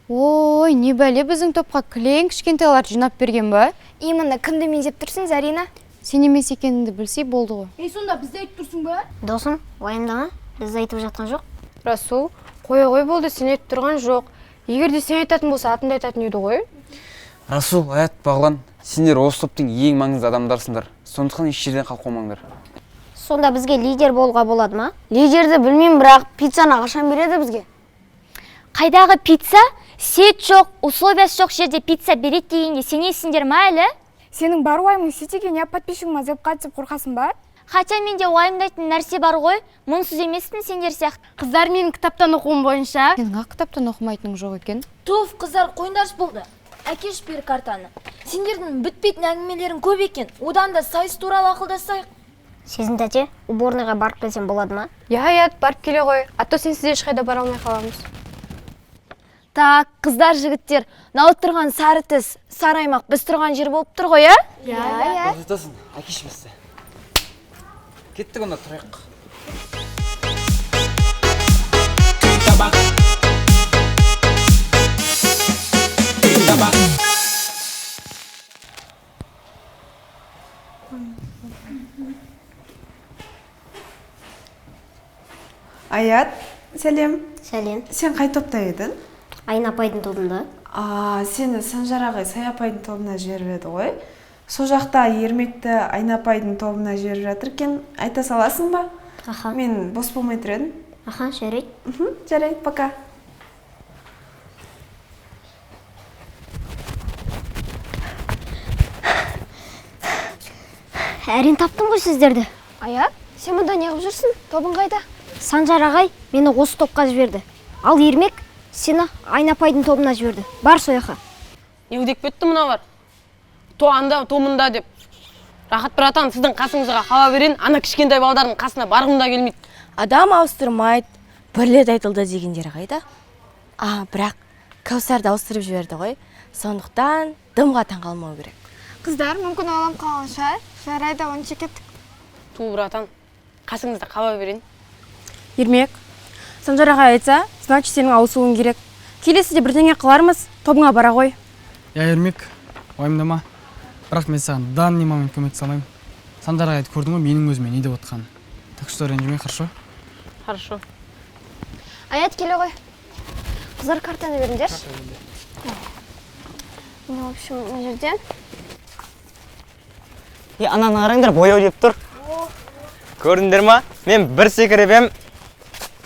Ой, не бәле, біздің топқа кілең кішкентайларды жинап берген ба? Именно, кімді меңзеп тұрсың, Зарина? Сен емес екеніңді білсе болды ғой. Ей, сонда бізді айтып тұрсың ба? Досым, уайымдама, бізді айтып жатқан жоқ. Расул, қоя ғой, болды, сен айтып тұрған жоқ. Егер де сен айтатын болса, атыңды айтатын еді ғой. Расул, Аят, Бағлан, сендер осы топтың ең маңызды адамдарсыңдар. Сондықтан еш жерден қалып қоймаңдар. Сонда бізге лидер болуға болады ма? Лидерді білмеймін, бірақ пиццаны қашан береді бізге? Қайдағы пицца? Сет жоқ, условиясы жоқ жерде пицца береді дегенге сенесіңдер ма әлі? Сенің бар уайымың сетеге не подписчигім азайып қалды деп қорқасың ба? Хотя менде уайымдайтын нәрсе бар ғой, мұңсыз емеспін сендер сияқты. Қыздар, менің кітаптан оқуым бойынша. Сенің ақ кітаптан оқымайтының жоқ екен. Туф, қыздар, қойыңдаршы, болды. Әкеш бері картаны. Сендердің бітпейтін әңгімелерің көп екен. Одан да сайыс туралы ақылдасайық. Сезім тәте, уборныйға барып келсем болады ма? Иә, Аят, барып келе ғой. А то сенсіз ешқайда бара алмай қаламыз. Так, қыздар, жігіттер, мынау тұрған сары тіс, сары аймақ біз тұрған жер болып тұр ғой, ә? Иә, иә. Дұрыс айтасың, әкеш бізді. Кеттік онда, тұрайық. Аят, сәлем. Сәлем. Сен қай топта едің? Айна апайдың тобында. А, сені Санжар ағай Сая апайдың тобына жіберіп еді ғой. Сол жақта Ермекті Айна апайдың тобына жіберіп жатыр екен. Айта саласың ба? Аха. Мен бос болмай тұр едім. Аха, жарайды. Жарайды, пока. Әрең таптым ғой сіздерді. Аят, сен мұнда неғып жүрсің? Тобың қайда? Санжар ағай мені осы топқа жіберді. Ал Ермек сені Айна апайдың тобына жіберді. Бар со жаққа. Не деп кетті мыналар? То анда, то мында деп. Рахат братан, сіздің қасыңызға қала берейін, ана кішкентай балдардың қасына барғым да келмейді. Адам ауыстырмайды, бір рет айтылды дегендері қайда? А, бірақ Кәусарды ауыстырып жіберді ғой. Сондықтан дымға таң қалмау керек. Қыздар, мүмкін ойланып қалған шығар. Жарайды, онша кеттік. Ту, братан, қасыңызда қала берейін. Ермек, Санжар ағай айтса, значит сенің ауысуың керек. Келесіде бірдеңе қылармыз, тобыңа бара ғой. Я, Ермек, уайымдама. Бірақ мен саған данный момент көмектесе алмаймын. Санжар ағайды көрдің ғой, менің өзіме не деп отқанын. Так что ренжіме, хорошо? Хорошо. Аят, келе ғой. Қыздар, картаны беріңдерші. Ну, в общем, мына жерде. Е, ананы қараңдар, бояу деп тұр. Көрдіңдер ма? Мен бір секіріп ем,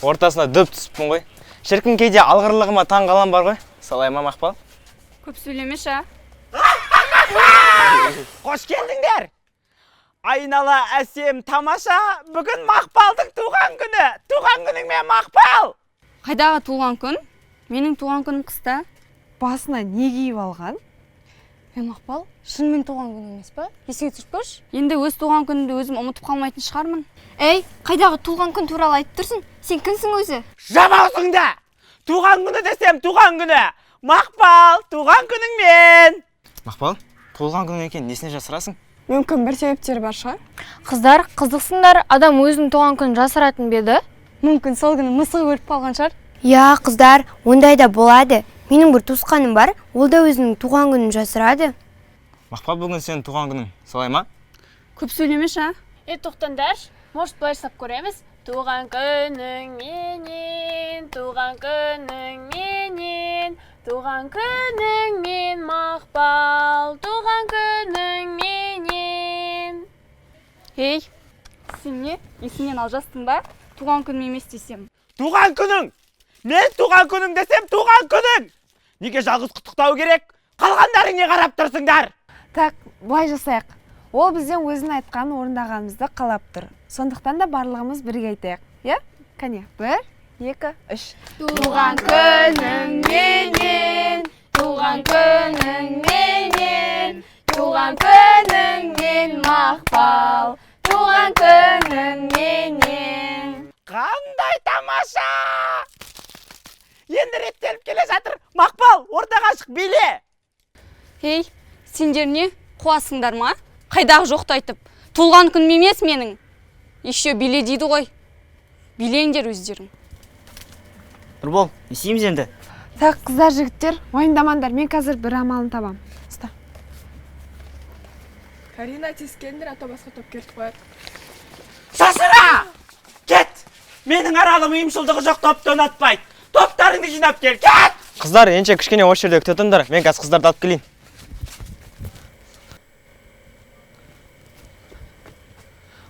ортасына дөп түсіппін ғой. Шіркін, кейде алғырлығыма таң қалам бар ғой. Солай ма, Мақпал? Көп сөйлемеші, а? Қош келдіңдер! Айнала әсем тамаша, бүгін Мақпалдың туған күні. Туған күніңмен, Мақпал! Қайдағы туған күн? Менің туған күнім қыста. Басына не киіп алған? Е, Мақпал, шынымен туған күн емес па? Есіңе түсіріп көрші. Енді өз туған күнімді өзім ұмытып қалмайтын шығармын. Ей, қайдағы туған күн туралы айтып тұрсың? Сен кімсің өзі? Жап аузыңды! Туған күні десем, туған күні! Мақпал, туған күніңмен! Мақпал, туылған күнің екен, несіне жасырасың? Мүмкін бір себептері бар шығар. Қыздар, қызықсыңдар, адам өзінің туған күнін жасыратын ба еді? Мүмкін сол күні мысығы өліп қалған шығар. Иә, қыздар, ондай да болады. Менің бір туысқаным бар, ол да өзінің туған күнін жасырады. Мақпал, бүгін сенің туған күнің, солай ма? Көп сөйлемеші, а? Е, тоқтаңдаршы, может, былай жасап көреміз. Туған күніңменен, туған күніңменен, туған күніңмен, Мақпал, туған күніңменен. Ей, сен не, есіңнен алжастың ба? Туған күнім емес десем. Туған күнің! Мен туған күнің десем, туған күнің! Неге жалғыз құттықтау керек? Қалғандарың не қарап тұрсыңдар? Так, былай жасайық. Ол бізден өзінің айтқанын орындағанымызды қалап тұр. Сондықтан да барлығымыз бірге айтайық. Иә? Кәне, 1, 2, 3. Туған күніңменен, туған күніңменен, туған күніңмен, Мақпал, туған күніңменен. Қандай тамаша! Енді реттеліп келе жатыр. Мақпал, ортаға шық, биле! Ей, сендер не, қуасыңдар ма? Қайдағы жоқты айтып, туылған күнім емес менің. Еще биле дейді ғой. Билеңдер өздерің. Нұрбол, не істейміз енді? Так, қыздар, жігіттер, уайымдамаңдар, мен қазір бір амалын табам. Ұста. Карина, тез келіңдер, а то басқа топ келіп қояды. Сасыра! Кет! Менің аралым ұйымшылдығы жоқ топты ұнатпайды. Топтарыңды жинап кел, кет! Қыздар, ендеше кішкене осы жерде күте тұрыңдар. Мен қазір қыздарды алып келейін.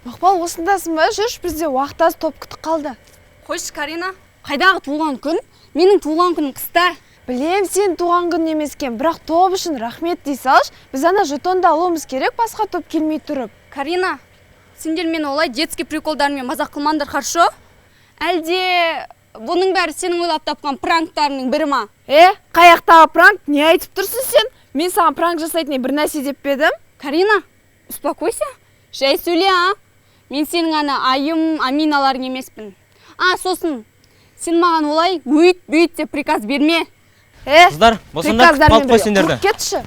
Мақпал, осындасың ба? Жүрші, бізде уақыт аз, топ күтіп қалды. Қойшы, Карина, қайдағы туған күн? Менің туған күнім қыста. Білем, сен туған күн емес екен, бірақ топ үшін рахмет дей салшы. Біз ана жетонды алуымыз керек, басқа топ келмей тұрып. Карина, сендер мені олай детский приколдармен мазақ қылмаңдар, хорошо? Әлде бұның бәрі сенің ойлап тапқан пранктарыңның бірі ма? Қаяқтағы пранк? Не айтып тұрсың сен? Мен саған пранк жасайтын бір нәрсе деп пе едім? Карина, успокойся. Жай сөйле, а? Мен сенің ана Айым, Аминаларың емеспін. А, сосын, сен маған олай өйт, бүйт деп приказ берме. Қыздар, босаңдар, күтіп алып қой сендерді. Құрып кетші.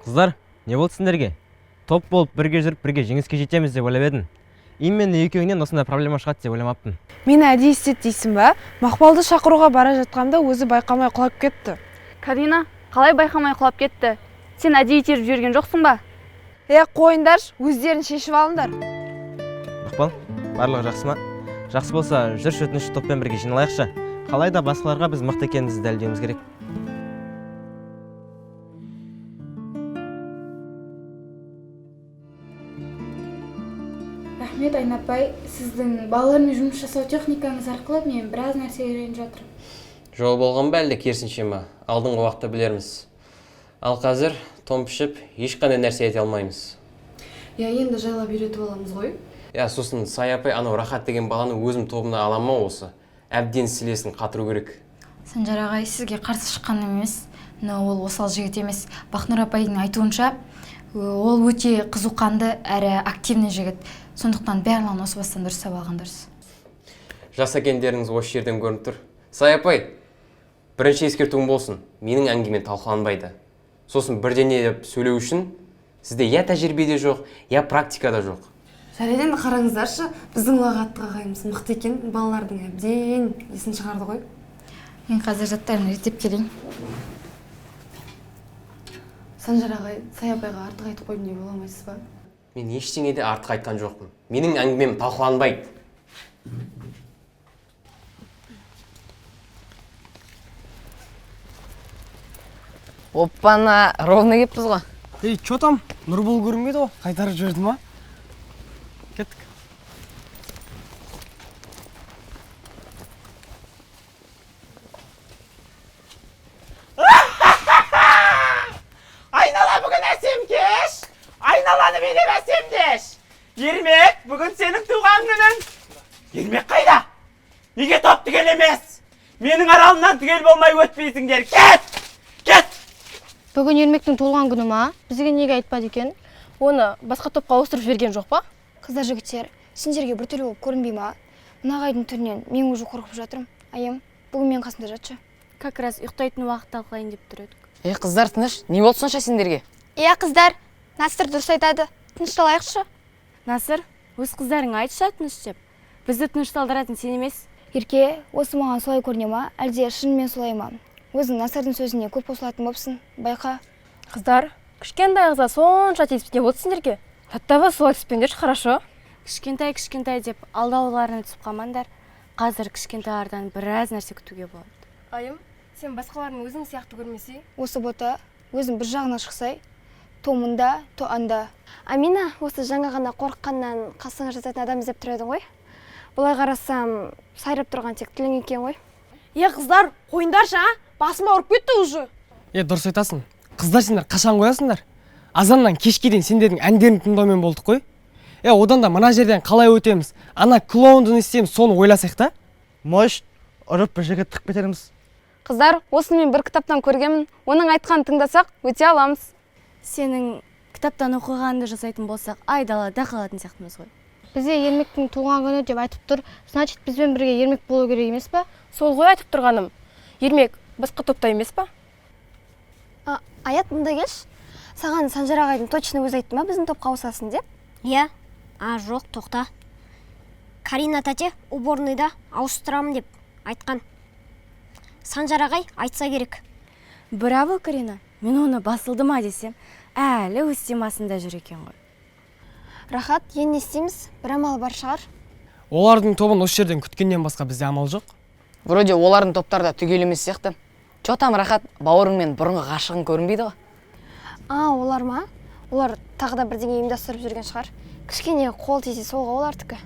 Қыздар, не болды сендерге? Топ болып бірге жүріп, бірге жеңіске жетеміз деп ойлап едім. Именно екеуіңнен осындай проблема шығады деп ойламаппын. Мені әдейі істет дейсің ба? Мақпалды шақыруға бара жатқанда өзі байқамай құлап кетті. Карина, қалай байқамай құлап кетті? Сен әдейі итеріп жіберген жоқсың ба? Қойыңдаршы, өздерін шешіп алыңдар. Мақпал, барлығы жақсы ма? Жақсы болса, жүрші, өтініш, топпен бірге жиналайықшы. Қалай да басқаларға біз мықты екенімізді дәлелдеуіміз керек. Рахмет, Айнапай, сіздің балалармен жұмыс жасау техникаңыз арқылы мен біраз нәрсе үйреніп жатырмын. Жол болған ба, әлде керісінше ма? Алдыңғы уақытта білерміз. Ал қазір том пішіп, ешқандай нәрсе айта алмаймыз. Я енді жайлап үйретіп аламыз ғой. Я, сосын Сая апай, анау Рахат деген баланы өзім тобына алам ма осы? Әбден сілесін қатыру керек. Санжар ағай, сізге қарсы шыққаным емес, но ол осал жігіт емес. Бақнұр апайдың айтуынша, ол өте қызуқанды әрі активный жігіт. Сондықтан барлығын осы бастан дұрыстап алған дұрыс. Жас екендеріңіз осы жерден көрініп тұр. Сая апай, бірінші ескертуім болсын, менің әңгімем талқыланбайды. Сосын бірдеңе деп сөйлеу үшін сізде я тәжірибе де жоқ, я практика да жоқ. Жарайды, енді қараңыздаршы, біздің лағатты ағайымыз мықты екен, балалардың әбден есін шығарды ғой. Мен қазір заттарын реттеп келейін. Санжар ағай, Сая апайға артық айтып қойдым деп ойламайсыз ба? Мен ештеңе де артық айтқан жоқпын. Менің әңгімем талқыланбайды. Оппана, ровно кеппіз ғой. Ей, чё там? Нұрбол көрінбейді ғой, қайтарып жіберді ма? Кеттік. Айнала бүгін әсем кеш! Айналаны билеп әсем кеш! Ермек, бүгін сенің туған күнің! Ермек қайда? Неге топ түгел емес? Менің аралымнан түгел болмай өтпейсіңдер. Кет! Кет! Бүгін Ермектің туылған күні ма? Бізге неге айтпады екен? Оны басқа топқа ауыстырып жіберген жоқ па? Қыздар, жігіттер, сендерге біртүрлі болып көрінбей ма? Мына ағайдың түрінен мен уже қорқып жатырмын. Айым, бүгін менің қасымда жатшы. Как раз ұйықтайтын уақыт талқылайын деп тұр едік. Қыздар, тыныш, не болды сонша сендерге? Иә, қыздар, Насыр дұрыс айтады. Тынышталайықшы. Насыр, өз қыздарың айтшы тыныш деп. Бізді тынышталдыратын сен емес. Ерке, осы маған солай көріне ма, әлде шынымен солай ма? Өзің Насырдың сөзіне көп қосылатын болыпсың, байқа. Қыздар, кішкентай қызға сонша тиісіп не болды сендерге? Таттаба солай түспеңдерші, хорошо? Кішкентай кішкентай деп алдауларына түсіп қалмаңдар. Қазір кішкентайлардан біраз нәрсе күтуге болады. Айым, сен басқалардың өзің сияқты көрмесей? Осы бота, өзің бір жағына шықсай, то мұнда, то анда. Амина, осы жаңа ғана қорыққаннан қасыңа жататын адам іздеп тұр едің ғой. Бұлай қарасам, сайрап тұрған тек тілің екен ғой. Е, қыздар, қойыңдаршы, а? Басым ауырып кетті уже. Е, дұрыс айтасың. Қыздар, сендер қашан қоясыңдар? Азаннан кешке дейін сендердің әндеріңді тыңдаумен болдық қой. Е, одан да мына жерден қалай өтеміз, ана клоунды не істейміз, соны ойласақ та. Может, ұрып бір жерге тығып кетерміз. Қыздар, осыны мен бір кітаптан көргенмін. Оның айтқанын тыңдасақ, өте аламыз. Сенің кітаптан оқығанды жасайтын болсақ, айдалада қалатын сияқтымыз ғой. Бізде Ермектің туған күні деп айтып тұр. Значит, бізбен бірге Ермек болу керек емес па? Сол ғой айтып тұрғаным. Ермек басқа топта емес па? А, Аят, мында келші. Саған Санжар ағайдың точно өзі айтты ма, біздің топқа ауысасың деп? Иә. А, жоқ, тоқта. Карина тәте уборныйда ауыстырамын деп айтқан. Санжар ағай айтса керек. Браво, Карина. Мен оны басылды ма десем, әлі өз темасында жүр екен ғой. Рахат, енді не істейміз? Бір амалы бар шығар. Олардың тобын осы жерден күткеннен басқа бізде амал жоқ. Вроде олардың топтары да түгел емес сияқты. Че там, Рахат, бауырың мен бұрынғы ғашығың көрінбейді ғой? А, олар ма? Олар тағы да бірдеңе ұйымдастырып жүрген шығар. Кішкене қол тисе, сол ғой олардікі.